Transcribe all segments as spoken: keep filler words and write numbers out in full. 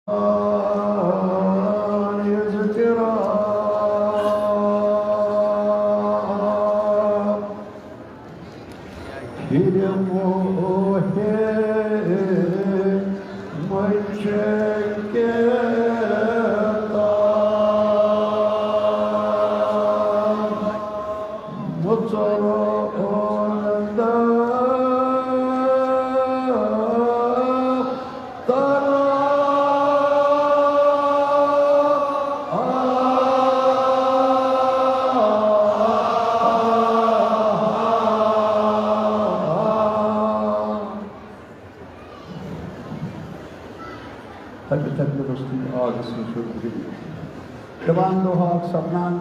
اضطراب، پھر موہے مجھ کے تاب، مُژرو اون دہ ترا۔ تَتہِ، تَتہِ روٚستُے آز سُنٛد شُکریہ۔ دَپان دۄہ اَکھ سَپنان،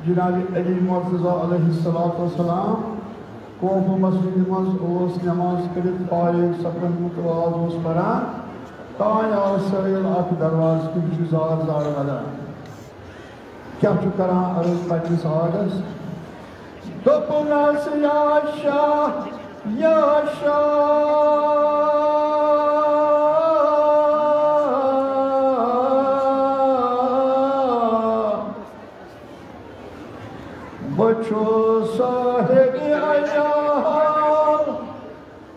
جناب علی مرتضیٰ علیہ الصلوۃ والسلام کوفہ مسجد منٛز اوس نماز کٔرِتھ فارغ سپدمُت، واز اوس پران۔ تانۍ آو سٲیِل اکھ دروازٕ کِنۍ، یہِ چھُ زار زار ودان۔ کیٛاہ چھُ کران عرض پننِس آغس؟ دوٚپنس، یا شاہ، یا شاہ، بہٕ چھُس صاحب عیال،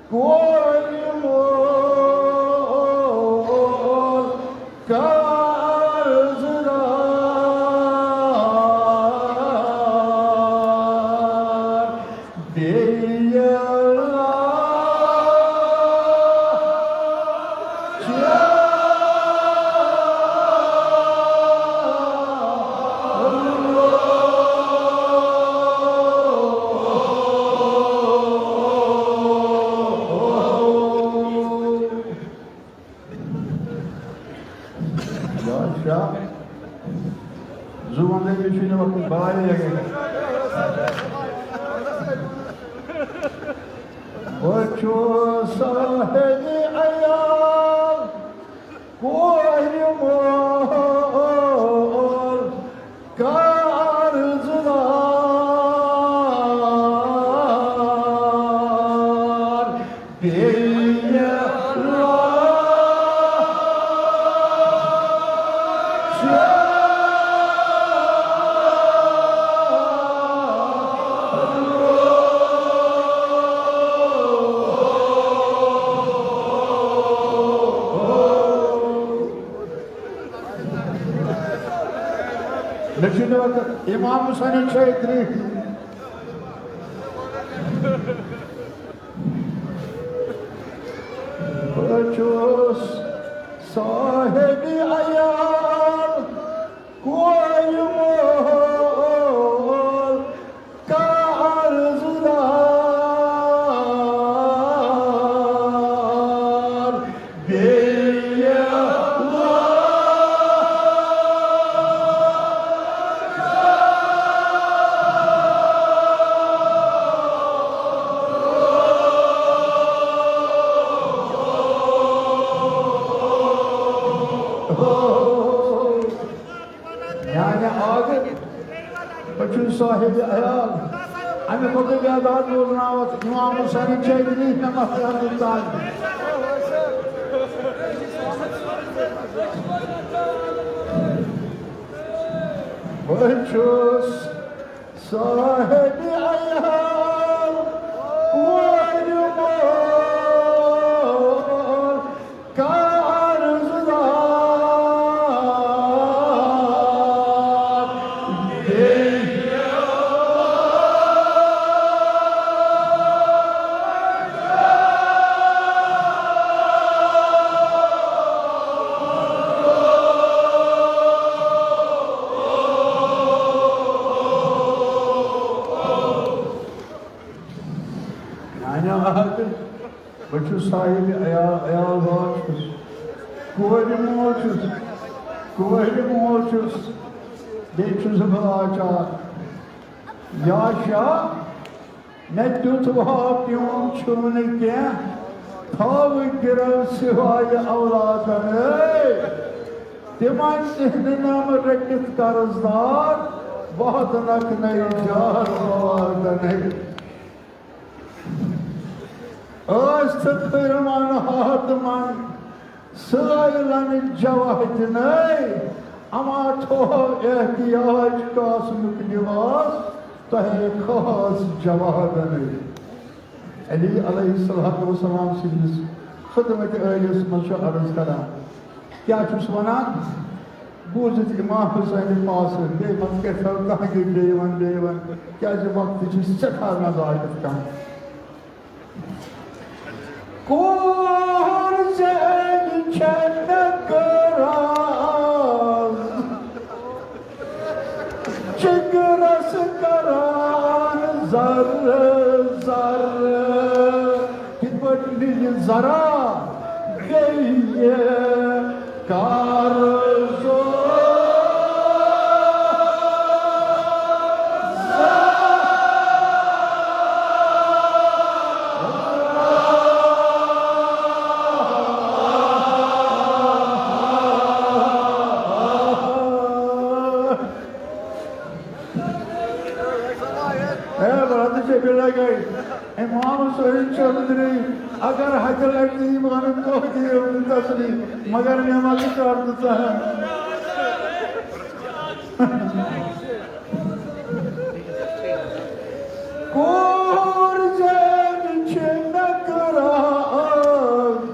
کورِ مول قرضدار۔ بیٚیہِ یا شاہ، زُو وَندَے مےٚ چھُنہٕ وقت بَلاے لَگے۔ بہٕ چھُس صاحب عیال، کورِ مول قرضدار۔ بیٚیہِ مےٚ چھُنہٕ وقت، امام حسینٕنۍ چھے ترٛیٚیہِ۔ بہٕ چھُس صاحب عیال، کورِ مول قرضدار۔ بیٚیہِ میانہِ آگہٕ، بہٕ چھُس صاحب عیال۔ اَمہِ کھۄتہٕ بیداد بوزناوتھ امام حسینٕنۍ چھے دِلی مےٚ مۄخصر تام۔ بہٕ چھُس صاحب عیال، کورِ مول قرضدار۔ میانہِ آگہٕ، بہٕ چھُس صاحب عیال، عیال وار چھُس، کورِ مول چھُس، کورِ مول چھُس، بیٚیہِ چھُس بہٕ لاچار۔ یا شاہ، مےٚ تیُتھ وہا پیوٗنٛت چھُنہٕ کینٛہہ، تھاوٕ گِرو سوایہِ اولادن۔ تِمن تِہنٛدِ نامہٕ رٔٹِتھ قرضدار، واتنکھ نَے جار واتنَے۔ ٲسۍ تہٕ خٲرمن ہاتہٕ من، سٲیلن جواہ دِنے، اما تھوو احتیاج قاسمُک لباس، تۄہہِ خاص جوابنٕے۔ علی علیہ الصلوۃ والسلام سٕنٛدِس خدمت عالیَس منٛز چھُ عرض کران، کیٛاہ چھُس وَنان؟ بوٗزِتھ امام حسین پاسہٕ، بیٚیہِ منٛز کیٛاہ چھَو کانٛہہ گٔے بیٚیہِ وَن، بیٚیہِ وَن، کیٛازِ وقتٕچ چھِ سٮ۪ٹھاہ نزاکت کم۔ کور زین چھنہٕ کران، جگرس کران زر زر۔ کِتھ پٲٹھۍ یہِ ذرا بیٚیہِ کر زور۔ اے برادر، ژےٚ کیٛاہ لگے؟ امام حسین چوہدری، اگر ہتہِ لٹہِ تہِ یِم ونن، توتہِ یِم نہٕ تسلی، مگر مےٚ ما چھُ کر تہٕ ژٕ ہن۔ کور زین چھِ نکران،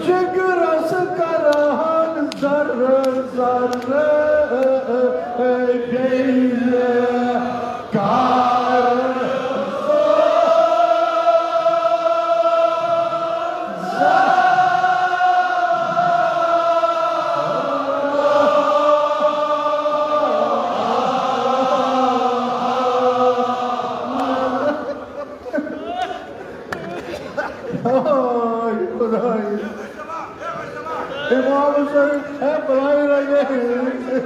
جگرس کران زر زر، بیٚیہِ کر۔ ہاے خداے۔ امام حسین، اے بلایہِ لگے۔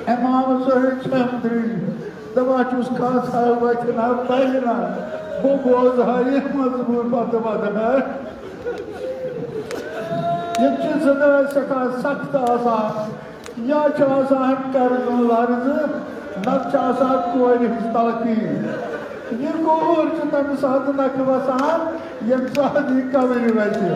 امام حسین چوہدری، دپان چھُس، کھسا وتھِ نا پرِ نا، بہٕ بوزٕ ہا یہِ مضموٗن پتہٕ پتہٕ نا۔ ییٚتہِ چھِ زٕ دٲدۍ سٮ۪ٹھاہ سخت آسان۔ یا چھُ آسان قرضُن لرزٕ، نتہٕ چھِ آسان کورِ ہٕنٛز تلقین۔ یہِ کوٗر چھِ تَمہِ ساتہٕ نکھٕ وسان، ییٚمہِ ساتہٕ یہِ قبرِ وَسہِ۔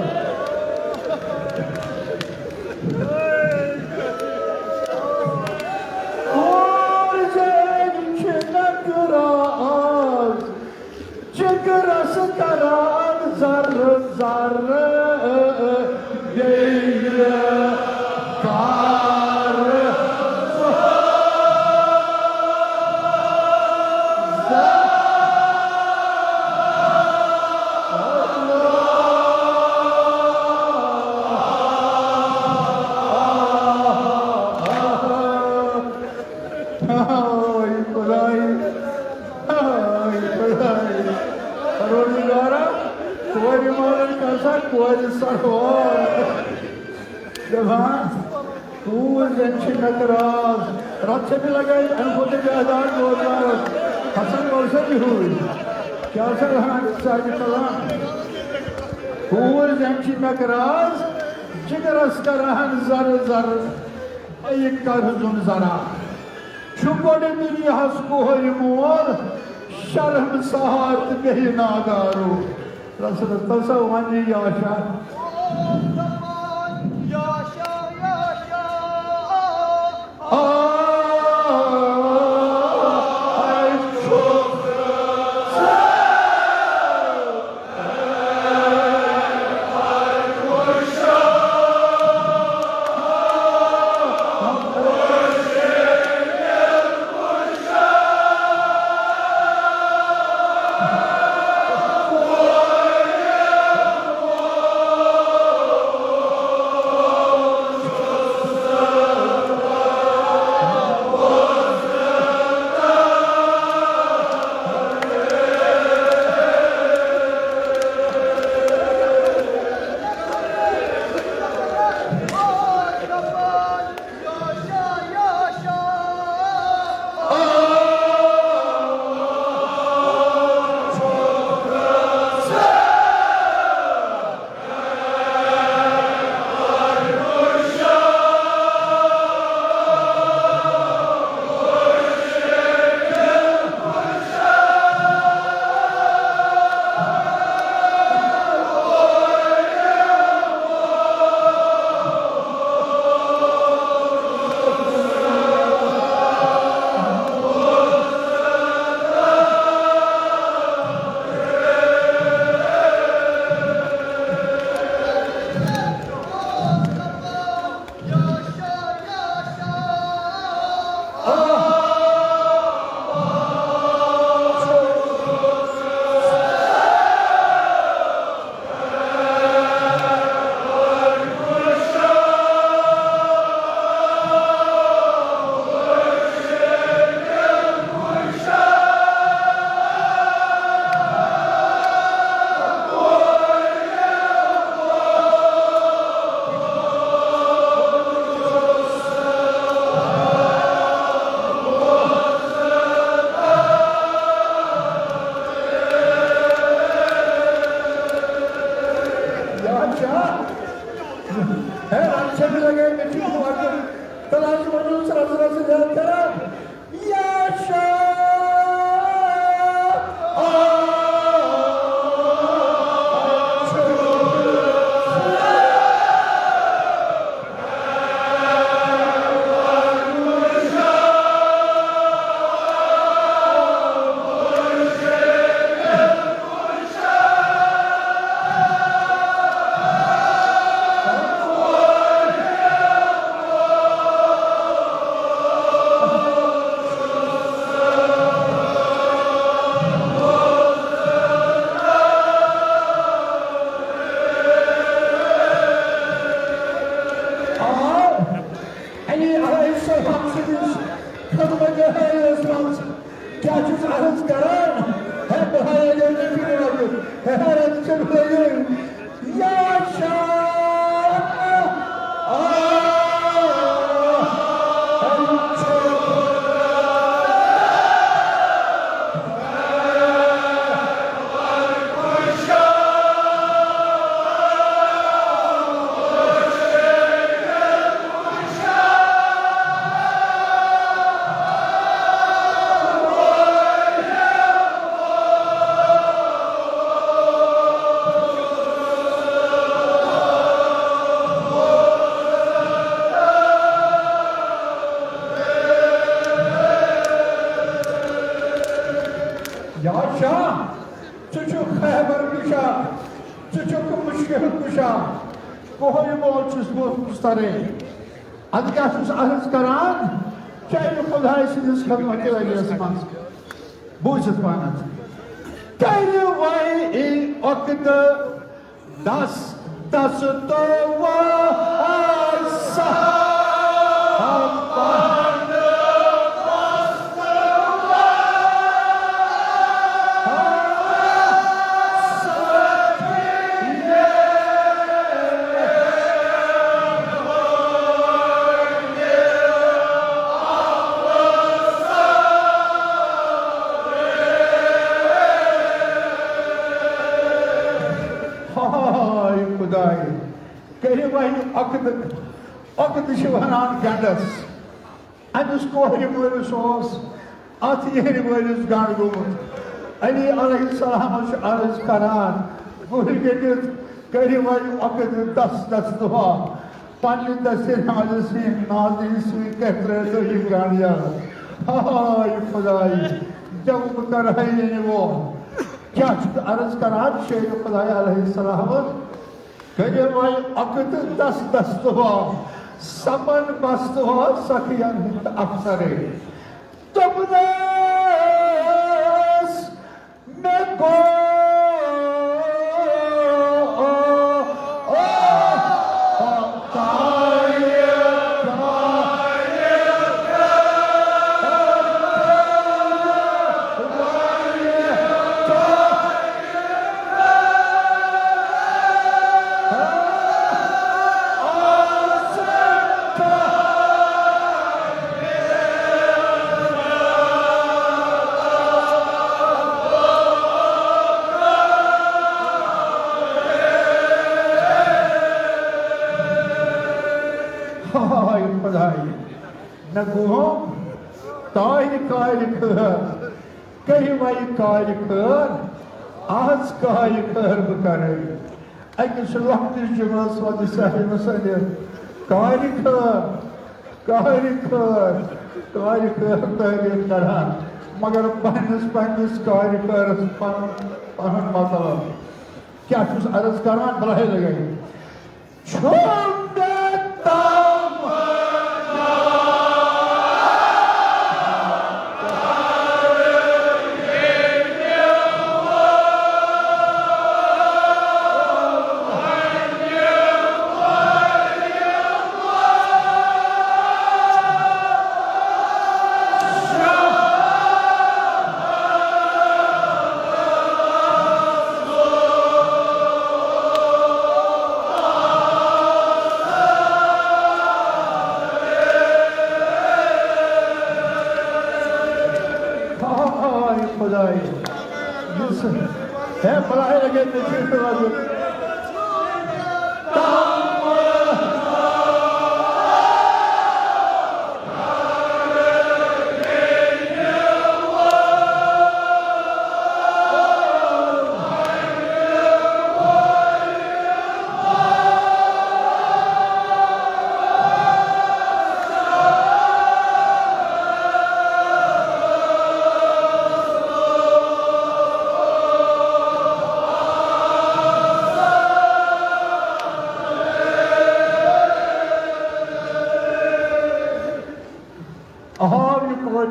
کور زین چھِ نکران آز، جگرس کران زر زر، بیٚیہِ کر۔ ہاے خداے۔ ہاے خداے۔ پروردگارا، کورِ مالن کر سا کورِ سوار۔ دپان، کوٗر زن چھِ نکراز۔ رتھ چھِ مےٚ لگان امہِ کھۄتہٕ بیدار روزنس۔ حسن گوٚو سا بِہُن۔ کیٛاہ سا ونان ساروی کلام؟ کوٗر زن چھِ نکراز، جگرس کران زر زر۔ اے قرضُن ذرا۔ چھُ گۄڈٕ دُنیاہَس کورِ مول، شرم سہار تہٕ بیٚیہِ نادارو۔ رسول تسا ونہِ یا شاہ۔ آ، آ، آ، ہے، رَنٛگ چھَنہٕ لَگان، مےٚ چھُ یہِ وَنُن۔ تَلہٕ حظ وَنُن، سَر، سَر، سَر، زیادٕ کَران۔ یا شاہ۔ آ، علی علیہ السلام سٕنٛدِس خدمت حٲضِرَس منٛز کیٛاہ چھُس عرض کران؟ ہے، بہٕ ہا ییٚلہِ نہٕ فِکرِ لَگہِ، ہے، حیرت چھَم لَگان۔ یا شاہ، آ، یا شاہ، ژٕ چھُکھ خیبر کُشا، ژٕ چھُکھ مُشکِل کُشا، کۄہَر مول چھُس بہٕ مُسترے۔ اَدٕ کیٛاہ چھُس عرض کران؟ چیرِ خۄداے سٕنٛدِس خدمتِ عٲلیَس منٛز۔ بوٗزِتھ پانَس۔ کَرِ وَے عقدٕ دَس دَس تہٕ وَس۔ ہاے خداے، کٔرِو وۄنۍ عقدٕ، عقدٕ چھِ وَنان گنٛڈَس۔ أمِس کۄہرِ وٲلِس اوس اَتھ یِہرِ وٲلِس گنٛڈ گوٚمُت۔ علی علیہ السلامَس چھُ عرض کران، گُرۍ گٔنٛڈِتھ کٔرِو وۄنۍ عقدٕ دَس دَس دُعا۔ پننہِ دستِ نازِ سۭتۍ، نازِ سۭتۍ کٔرۍ ترٛٲوِو یہِ گنٛڈ یَلہٕ۔ ہاے خداے، جب بہٕ کرٕ ہے یہِ وول۔ کیٛاہ چھُ عرض کران شیرِ خداے علیہ السلام؟ کٔرِو وۄنۍ عقدٕ دَس دَس دُعا، سَپَن بَس دُعا سخیَن ہُنٛد افسرے۔ دوٚپنَس، مےٚ گوٚو ہاے خداے، مےٚ گوٚو تانۍ کارِ خٲر۔ کٔرِو وۄنۍ کارِ خٲر، آز کارِ خٲر بہٕ کَرٕ۔ أکِس لۄکٹِس جُملَس وَنہِ صاحبہِ مُصنِف، کارِ خٲر، کارِ خٲر، کارِ خٲر تعبیر کَران، مگر پنٛنِس، پنٛنِس کارِ خٲرَس پَنُن، پَنُن مطلب۔ کیٛاہ چھُس عرض کَران؟ بلاہے لگٲیِتھ۔ چھُم مےٚ تام ہاے خداے، یُس ہے بلاہے لگے نصیب لگے۔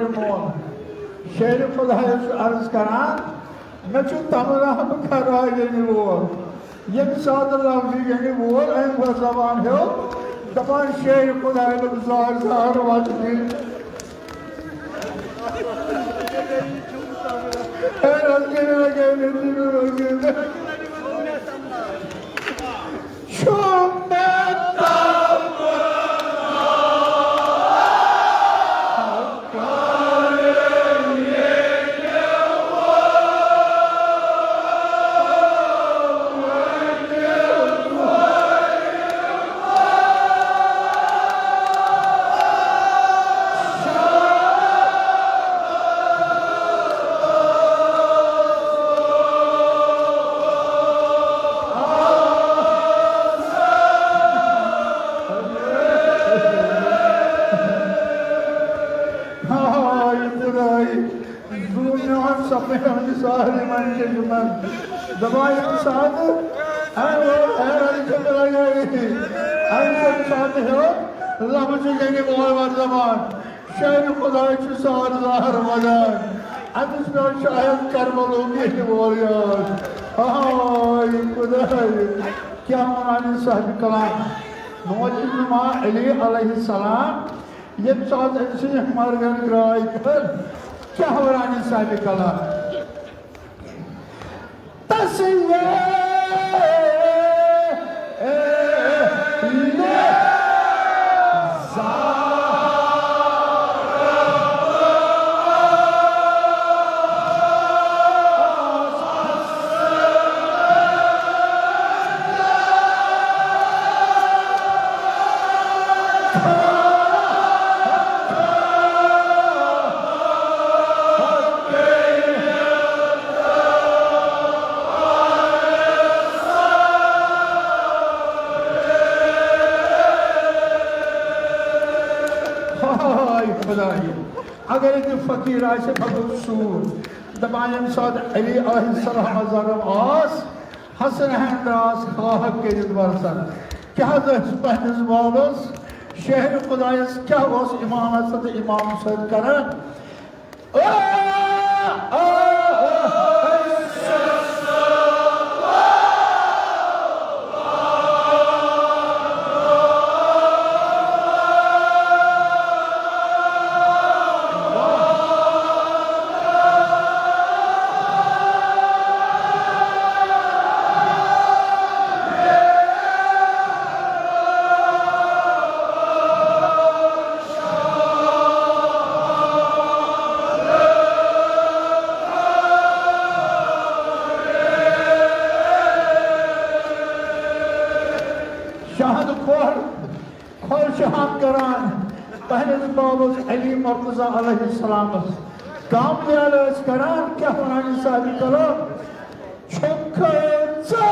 مول۔ شیرِ خۄدایَس چھُ عرض کران، مےٚ چھُ تمنا بہٕ کرٕ ہا ییٚمہِ وول۔ ییٚمہِ ساتہٕ لفظ ییٚمہِ وول أمۍ بہٕ زبان ہیوٚت، دَپان شیرِ خۄدایہِ دوٚپ زار زار وَتہٕ دِل۔ A رۄزگار، A رۄزگار۔ ہاے خۄداے، زوٗ میون سپنہٕ ہُنٛد سارے منٛز چھِ یِمن دَپان ییٚمہِ ساتہٕ اَمہِ وول حیران چھُ لگٲوِتھ، اَمہِ ساتہٕ ہیوٚت لفظ یعنی وول وَر زبان۔ شیرِ خۄداے چھُ سار زار وَدان۔ أمِس پیوٚو شاید کربلُک ییٚتہِ وول یاد۔ ہاے خۄداے، کیٛاہ وَنان یہِ صاحبِ کلام؟ موجود نما علی علیہ السلام، ییٚمہِ ساتہٕ أمۍ سٕنٛدِ مرگن گرٛاے کٔر، کیٛاہ وَنان یہِ صاحبِ کلام؟ تسلے ہاے خۄدایہِ، اگر ییٚتہِ فقیٖر آسہِ، فقط سوٗر۔ دَپان ییٚمہِ ساتہٕ علی علیہ السلام ظلم آس، حسن ہن درٛاس خاک کٔرِتھ وَرسَن۔ کیٛاہ حظ ٲسۍ پنٛنِس بابَس، شیرِ خۄدایَس کیٛاہ اوس اِمامَس تہٕ اِمام سۭتۍ کران؟ شاہد کھۄر، کھۄر چھِ ہم کران پننِس بابس علی مرتضی علیہ السلامس۔ کم ییٚلہِ ٲسۍ کران، کیٛاہ ونان یہِ صاحبِ کلام؟ چھُکھ ژٕ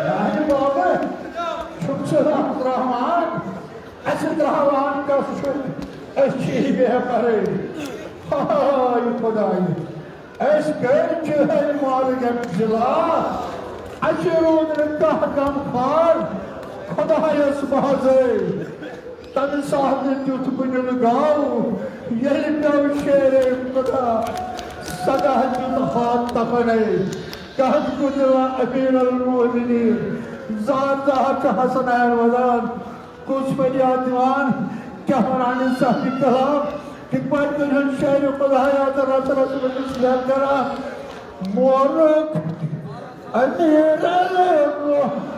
میانہِ بابہٕ، چھُکھ ژٕ رحمت رحمان؟ اَسہِ ترٛاوان کَس چھُکھ؟ أسۍ چھِ بے پَرٕے۔ ہاے خۄدایہِ، أسۍ کٔرۍ جٲہِل مالٕکۍ ابتلا۔ اَسہِ روٗد نہٕ کانٛہہ غمخوار خۄدایَس بازٕے۔ تَمہِ ساتہٕ دیُت کُنہِ گاو، ییٚلہِ پیوٚو شیرے خۄدا۔ سدا دیُت ہاتھ تپنے، کتھ گُزرا امیر المومنین، زان زہر چھُ حسنین وزان، کُس فریاد دِوان، کیٛاہ ونان صاحب کلام، کِتھ پٲٹھۍ کٔرۍ ہُن شعرِ خدایا تہٕ رس رس منٛز شعر کران، مورُکھ امیر المومنین۔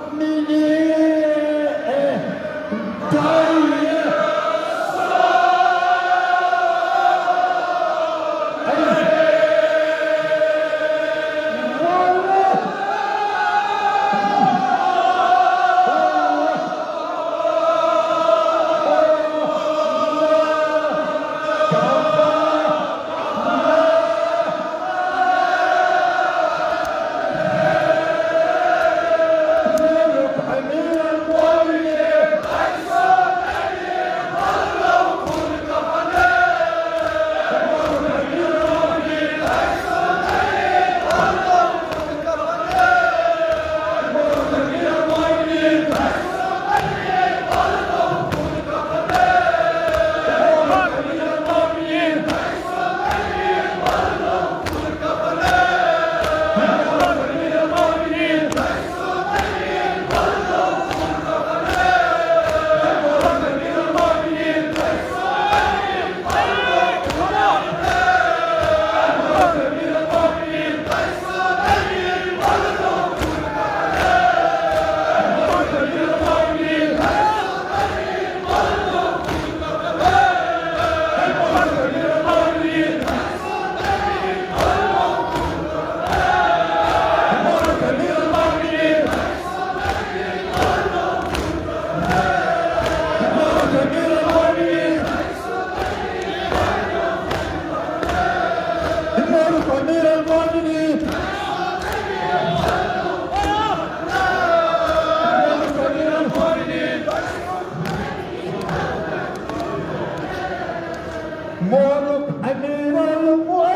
مورُکھ امیر المومنین۔